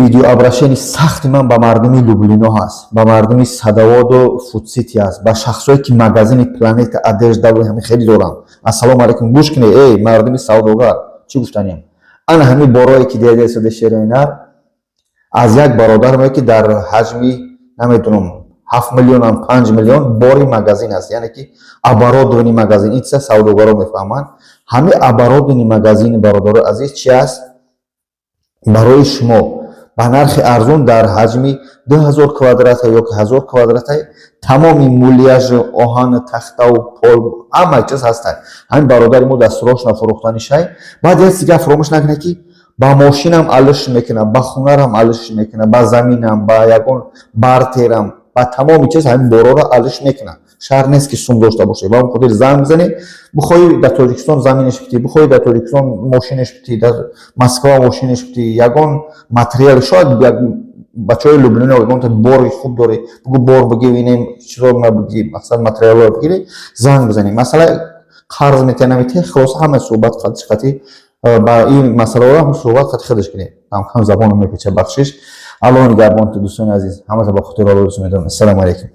Видеообращение сахти ман ба мардуми Люблино ҳаст, ба мардуми Садоводу Фудсити ҳаст, ба шахсое, ки магазини «Планета одежда» ҳами хеле доранд. Ассалому алайкум, гӯш кунед, эй мардуми савдогар, чӣ гуфтаниям. Ана ҳамин борое, ки дида шероинар аз як бародар мое, ки дар ҳаҷми, намедонам, 7 миллионам, 5 миллион бори магазин аст, яъне ки оборудование магазин. Ин чиза савдогаро мефаҳманд. Ҳамин оборудование магазини, бародарои азиз, чи аст? Барои шумо ба нархи арзон дар ҳаҷми 2000 квадрата ё ки 1000 квадрата тамоми муляжи, оҳану тахтаву пол, ҳама чиз ҳастанд. Ҳамин бародари мо дастурошона фурӯхтани шай. Баъд як дигар фуромӯш накунед, ки ба мошинам алиш мекунам, ба хонарам алиш мекунам, ба заминам, ба ягон бартерам, ба тамоми чиз ҳамин бороро алиш мекунам. Шарт нест, ки сум дошта бошед. Ба он хотир занг бизанед. Бихоҳӣ, дар Тоҷикистон заминеш битӣ, бихоҳӣ, дар Тоҷикистон мошинеш битӣ, дар Москва мошинеш битӣ, ягон материал, шояд як бачаҳои Люблино ягонта бори хуб дорӣ, бугӯ, бор бигир, инем чизо бигир, мақсад, материалро бигирӣ, занг бизанед. Масъала қарз метиҳа, наметиҳа, хулоса, ҳама суҳбат қатӣ ба ин масъалаҳоро ҳам суҳбат қати худаш кунед. Кам забоно мепеча, бахшиш. Аллоҳ нигаҳбонту, дӯстони азиз, ҳамата ба хотири Аллоҳ дӯст медорам. Ассалому алайкум.